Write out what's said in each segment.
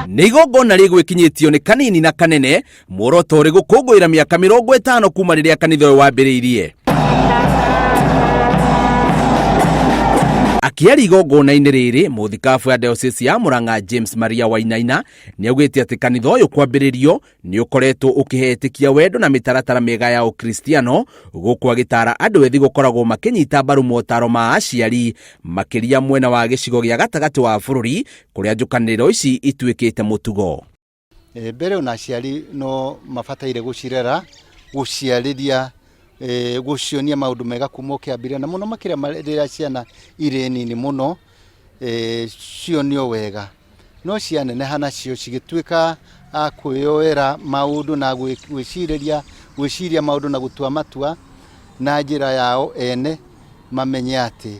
Nĩ igongona rĩgwĩkinyĩtio nĩ kanini na kanene, muoroto ũrĩ gũkũngũĩra mĩaka 50 kuma rĩrĩa kanitha ũyũ wambĩrĩirie. Akĩaria igongona-inĩ rĩrĩ, mũthikabu ya diocese ya Murang'a James Maria Wainaina nĩaugĩte atĩ kanitha ũyũ kwambĩrĩrio nĩ ũkoretwo ũkĩhe etĩkia wendo na mĩtaratara mĩega ya ũkristiano, gũkũ agĩtara andũ ethĩ gũkoragwo makĩnyita mbaru motaro ma aciari, makĩria mwena wa gĩcigo gĩa gatagatĩ wa bũrũri kũrĩa njũkanĩrĩro ici ituĩkĩte mũtugo. Mbere ona aciari no mabataire gũcirera, gũciarĩria, gũcionia maũndũ mega kuma ũkĩambĩrĩria, na mũno makĩria rĩrĩa ciana irĩ nini mũno, cionio wega. No cianeneha nacio cigĩtuĩka a kwĩyoera maũndũ na gwĩcirĩria, gwĩciria maũndũ na gũtua matua na njĩra yao ene, mamenye atĩ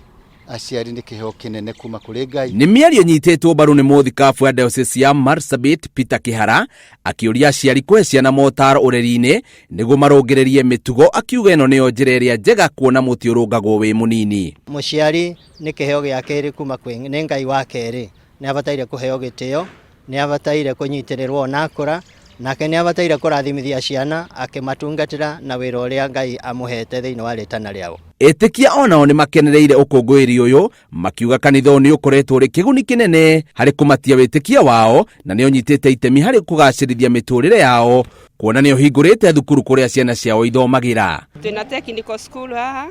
aciari nĩ kĩheo kĩnene kuma kũrĩ Ngai. Nĩ mĩario ĩnyitĩtwo mbaru nĩ mũthikabu wa diocese ya Marsabit Peter Kĩhara, akĩũria aciari kũhe ciana motaro ũreri-inĩ nĩguo marũngĩrĩrie mĩtugo, akiuga ĩno nĩyo njĩra ĩrĩa njega kuona mũtĩ ũrũngagwo wĩ mũnini. Mũciari nĩ kĩheo gĩa kerĩ kuma kwĩ nĩ Ngai wa kerĩ, nĩ abataire kũheo gĩtĩo, nĩ abataire kũnyitĩrĩrwo ona akũra, nake nĩ abataire kũrathimithia ciana akĩmatungatĩra na wĩra ũrĩa Ngai amũhete thĩinĩ wa rĩtana rĩao. Etĩkia onao nĩ makenereire ũkũngũĩri ũyũ, makiuga kanitha ũyũ nĩ ũkoretwo ũrĩ kĩguni kĩnene harĩ kũmatia wĩtĩkia wao na nĩ ũnyitĩte itemi harĩ kũgacĩrithia mĩtũrĩre yao, kuona nĩ ũhingũrĩte thukuru kũrĩa ciana ciao ithomagĩra. Twĩna technical school haha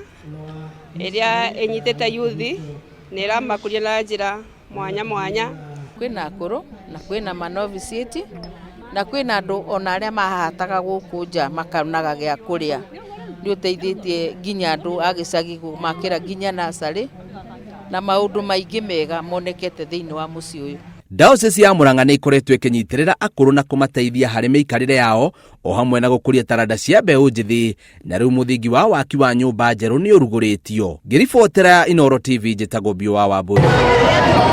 ĩrĩa ĩnyitĩte youth na ĩramakũria na njĩra mwanya mwanya. Kwĩna akũrũ na kwĩna manoviciĩti na kwĩna andũ ona arĩa mahahataga gũkũ nja makonaga gĩa kũrĩa. Nĩ ũteithĩtie nginya andũ a gĩcagi kũmakĩra nginya nacarĩ na maũndũ maingĩ mega monekete thĩinĩ wa mũciĩ ũyũ. Diocese ya Murang'a nĩ ĩkoretwo ĩkĩnyitĩrĩra akũrũ na kũmateithia harĩ mĩikarĩre yao o hamwe na gũkũria taranda cia mbeũ njĩthĩ, na rĩu mũthingi wa waki wa nyũmba njerũ nĩ ũrugũrĩtio. Ngĩribotera Inooro TV, njĩtagwo Biũ wa Wambũi.